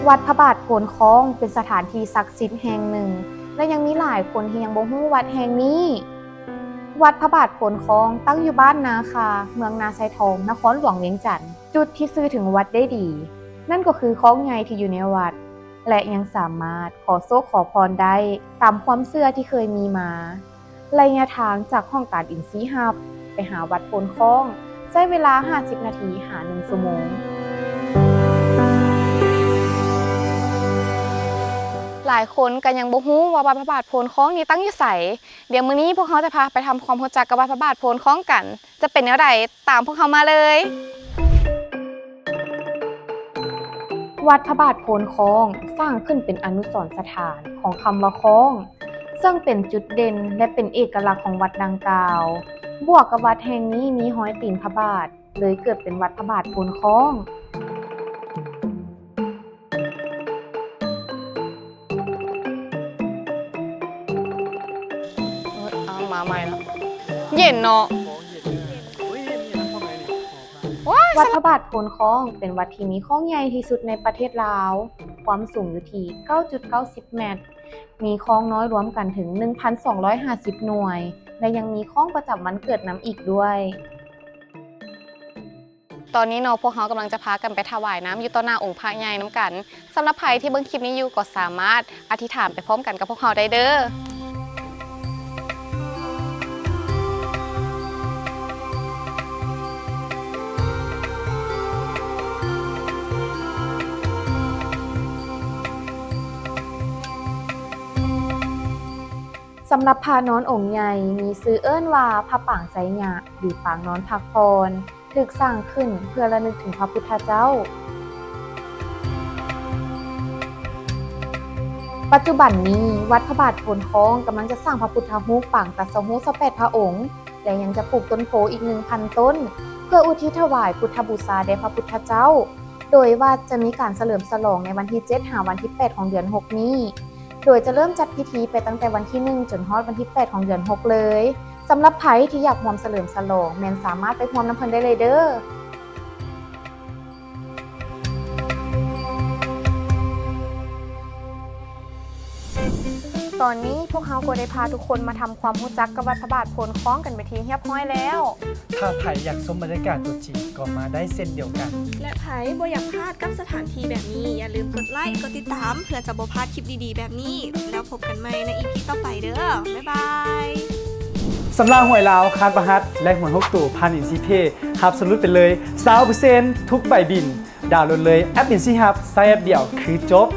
ວັດພະບາດໂພນຄອງເປັນສະຖານທີ່ສັກສິດແຫ່ງໜຶ່ງ ແລະ ຍັງມີຫຼາຍຄົນທີ່ຍັງບໍ່ຮູ້ວັດແຫ່ງນີ້. ວັດພະບາດໂພນຄອງຕັ້ງຢູ່ບ້ານນາຄາ, ເມືອງນາຊາຍທອງ, ນະຄອນຫຼວງວຽງຈັນ. ຈຸດທີ່ສື່ເຖິງວັດໄດ້ດີ ນັ້ນກໍຄືຄອງໃຫຍ່ທີ່ຢູ່ໃນວັດ ແລະ ຍັງສາມາດຂໍໂຊກຂໍພອນໄດ້ຕາມຄວາມເຊື່ອທີ່ເຄີຍມີມາ. ໄລຍະທາງຈາກຫ້ອງການອິນຊີຮັບໄປຫາວັດໂພນຄອງ ໃຊ້ເວລາຫ້າສິບນາທີຫາໜຶ່ງຊົ່ວໂມງ. ຫຼາຍຄົນກໍຍັງບໍ່ຮູ້ວ່າວັດພະບາດໂພນຄອງນີ້ຕັ້ງຢູ່ໃສ. ດຽວມື້ນີ້ພວກເຮົາຈະພາໄປທຳຄວາມຮູ້ຈັກກັບວັດພະບາດໂພນຄອງກັນ. ຈະເປັນແນວໃດ? ຕາມພວກເຮົາມາເລີຍ. ວັດພະບາດໂພນຄອງ ສ້າງຂຶ້ນເປັນອະນຸສອນສະຖານຂອງຄຳວ່າຄອງ ເຊິ່ງເປັນຈຸດເດັ່ນ ແລະ ເປັນເອກະລັກຂອງວັດດັ່ງກ່າວ. ບວກກັບວັດແຫ່ງນີ້ມີຮອຍຕີນພະບາດ ເລີຍເກີດເປັນວັດພະບາດໂພນຄອງ. ເອີ ເອົາ ມາໃໝ່ລະ ເຢັນເນາະ. ວັດພະບາດໂພນຄອງ ເປັນວັດທີ່ມີຄອງໃຫຍ່ທີ່ສຸດໃນປະເທດລາວ, ຄວາມສູງຢູ່ທີ່ເກົ້າຈຸດເກົ້າສິບແມັດ, ມີຄອງນ້ອຍລວມກັນເຖິງໜຶ່ງພັນສອງຮ້ອຍຫ້າສິບໜ່ວຍ ແລະ ຍັງມີຄອງປະຈຳວັນເກີດນຳອີກດ້ວຍ. ຕອນນີ້ເນາະ ພວກເຮົາກຳລັງຈະພາກັນໄປຖວາຍນ້ຳຢູ່ຕໍ່ໜ້າອົງພະໃຫຍ່ນຳກັນ. ສຳລັບໃຜທີ່ເບິ່ງຄລິບນີ້ຢູ່ ກໍສາມາດອະທິຖານໄປພ້ອມກັນກັບພວກເຮົາໄດ້ເດີ້. ສຳລັບພະນອນອົງໃຫຍ່ ມີຊື່ເອີ້ນວ່າພະປາງໄຊຍະ ຫຼື ປາງນອນພັກຜ່ອນ. ຖືກສ້າງຂຶ້ນເພື່ອລະນຶກເຖິງພະພຸດທະເຈົ້າ. ປັດຈຸບັນນີ້ ວັດພະບາດໂພນຄອງກຳລັງຈະສ້າງພະພຸດທະຮູບປາງຕັດສະຮູ້ຊາວແປດພະອົງ ແລະ ຍັງຈະປູກຕົ້ນໂພອີກໜຶ່ງພັນຕົ້ນ ເພື່ອອຸທິດຖວາຍພຸດທະບູຊາແດ່ພະພຸດທະເຈົ້າ, ໂດຍວ່າຈະມີການສະເຫຼີມສະຫຼອງໃນວັນທີເຈັດ ຫາວັນທີແປດ ຂອງເດືອນຫົກນີ້. ໂດຍຈະເລີ່ມຈັດພິທີໄປຕັ້ງແຕ່ວັນທີໜຶ່ງ ຈົນຮອດວັນທີແປດ ຂອງເດືອນຫົກເລີຍ. ສຳລັບໃຜທີ່ຢາກຮ່ວມສະເຫຼີມສະຫຼອງ ແມ່ນສາມາດໄປຮ່ວມນຳເພິ່ນໄດ້ເລີຍເດີ້. ຕອນນີ້ພວກເຮົາກໍໄດ້ພາທຸກຄົນມາທຳຄວາມຮູ້ຈັກກັບວັດພະບາດໂພນຄອງກັນເປັນທີ່ຮຽບຮ້ອຍແລ້ວ. ຖ້າໃຜຢາກຊົມບັນຍາກາດຕົວຈິງກໍມາໄດ້ເຊັ່ນດຽວກັນ ແລະ ໃຜບໍ່ຢາກພາດກັບສະຖານທີ່ແບບນີ້ ຢ່າລືມກົດໄລກ໌ ກົດຕິດຕາມ ເພື່ອຈະບໍ່ພາດຄລິບດີໆແບບນີ້. ແລ້ວພົບກັນໃໝ່ໃນອີພີຕໍ່ໄປເດີ້. ບາຍບາຍ. ຊຳລະຫວຍລາວຄາດລະຫັດ ແລກຫວຍຫົກໂຕຜ່ານ ເອັນຊີເພ ຮັບສ່ວນຫຼຸດໄປເລີຍຊາວເປີເຊັນທຸກໃບບິນ. ດາວໂຫຼດເລີຍແອັບ ເອັນຊີຮັບ ໃຊ້ແອັບດຽວຄືຈົບ.